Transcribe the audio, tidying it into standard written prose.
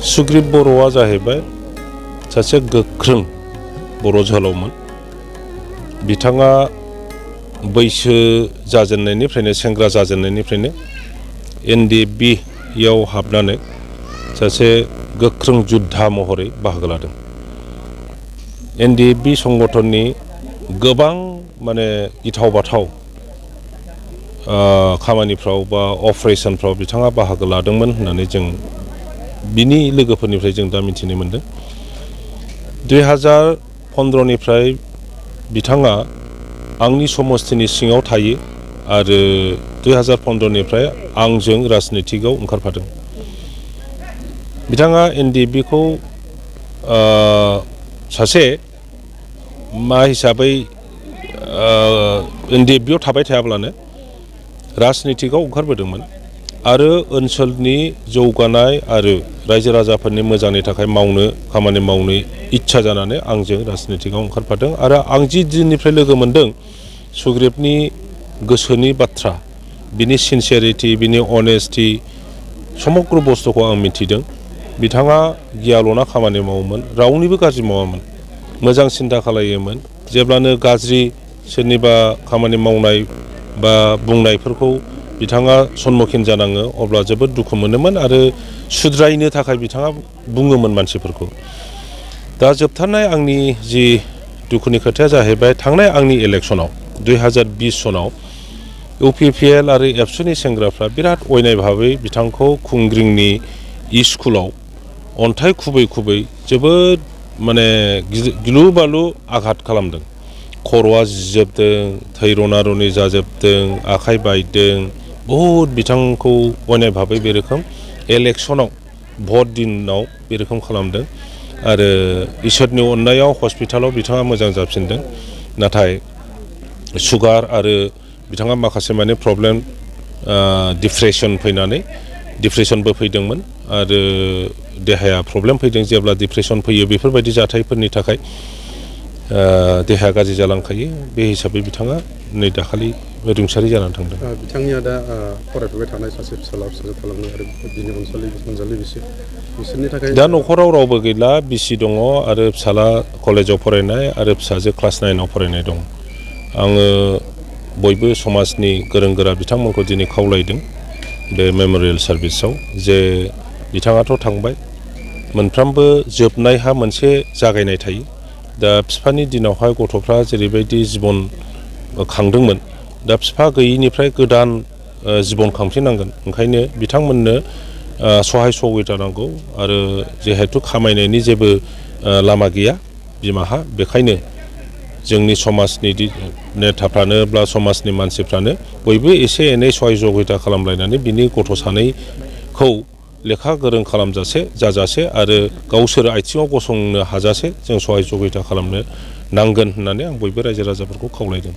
सुग्रीब बर'आ जाहैबाय सासे गोख्रों बर' जोहोलावमोन। बिथाङा बैसो जाजेननायनिफ्रायनो सेंग्रा जाजेननायनिफ्रायनो NDB याव हाबनानै सासे गोख्रों जुद्धा महरै बाहागो लादों। NDB संगठननि गोबां माने गिथाव बाथाव खामानिफ्राव बा अपारेशनफ्राव बिथाङा बाहागो लादोंमोन होननानै जों बिनि लोगोफोरनिफ्राय जों दा मिथिनो मोनदों। 2015 निफ्राय बिथाङा आंनि समस्तिनि सिङाव थायो आरो 2015 निफ्राय आंजों राजनितिकआव ओंखारफादों। बिथाङा NDB खौ सासे मा हिसाबै NDB आव थाबाय थायाब्लानो राजनितिकआव ओंखारबोदोंमोन आरो ओनसोलनि जौगानाय आरो रायजो राजाफोरनि मोजांनि थाखाय खामानि मावनो इच्छा जानानै आंजों राजनितिकआव ओंखारफादों। आरो आं जि दिननिफ्राय लोगो मोनदों सुग्रीबनि गोसोनि बाथ्रा, बिनि सिनसियारिटि, बिनि अनेस्टि, समग्र बुस्थुखौ आं मिथिदों। बिथाङा गियाल'ना खामानि मावोमोन, रावनिबो गाज्रि मावामोन, मोजां सिन्था खालायोमोन। जेब्लानो गाज्रि सोरनिबा खामानि मावनाय बा बुंनायफोरखौ बिथाङा सम्मुखीन जानाङो अब्ला जोबोद दुखु मोनोमोन आरो सुद्रायनो थाखाय बिथाङा बुङोमोन मानसिफोरखौ। दा जोबथारनाय आंनि जि दुखुनि खोथाया जाहैबाय थांनाय आंनि इलेक्सनाव 2020 सनाव UPPL आरो एबसुनि सेंग्राफ्रा बिराद अयनाय भाबै बिथांखौ खुंग्रिंनि स्कुलाव अन्थाइ खुबै खुबै जोबोद माने गिलु बालु आघात खालामदों। खर'आ जिजोबदों, थै रना रनि जाजोबदों, आखाइ बायदों, बहुद बिथांखौ अयनाय भाबै बे रोखोम इलेक्सनाव भट दिनाव बे रोखोम खालामदों। आरो इसोरनि अननायाव हस्पिटालाव बिथाङा मोजां जाफिनदों। नाथाय सुगार आरो बिथाङा माखासे माने प्रब्लेम डिप्रेसन फैनानै डिप्रेसनबो फैदोंमोन आरो देहाया प्रब्लेम फैदों। जेब्ला डिप्रेसन फैयो बेफोरबायदि जाथायफोरनि थाखाय देहाया गाज्रि जालांखायो। बे हिसाबै बिथाङा नै दाखालि रुंसारि जानानै थांदों। बिथांनिया दा फरायफुबाय थानाय सासे फिसाजो थालांदों आरो बिनि अनजालि बिसोरनि थाखाय दा न'खराव रावबो गैला, बिसि दङ आरो फिसाला कलेजाव फरायनाय आरो फिसाजो क्लास 9 आव फरायनाय दं। आङो बयबो समाजनि गोरों गोरा बिथांमोनखौ दिनै खावलायदों बे मेम'रियेल सार्भिसाव जे बिथाङाथ' थांबाय, मोनफ्रोमबो जोबनायहा मोनसे जागायनाय थायो। दा बिफानि दिनावहाय गथ'फ्रा जेरैबायदि जिबन खांदोंमोन, दा बिफा गैयिनिफ्राय गोदान जिबन खांफिननांगोन। ओंखायनो बिथांमोननो सहाय सहायता नांगौ आरो जिहेतु खामायनायनि जेबो लामा गैया बिमाहा, बेखायनो जोंनि समाजनि नेताफ्रानो बा समाजनि मानसिफ्रानो बयबो एसे एनै सहाय सहायता खालामलायनानै बिनि गथ' सानैखौ लेखा गोरों जाजासे आरो गावसोर आथिङाव गसंनो हाजासे जों सहाय सहायता खालामनो नांगोन होननानै आं बयबो रायजो राजाफोरखौ खावलायदों।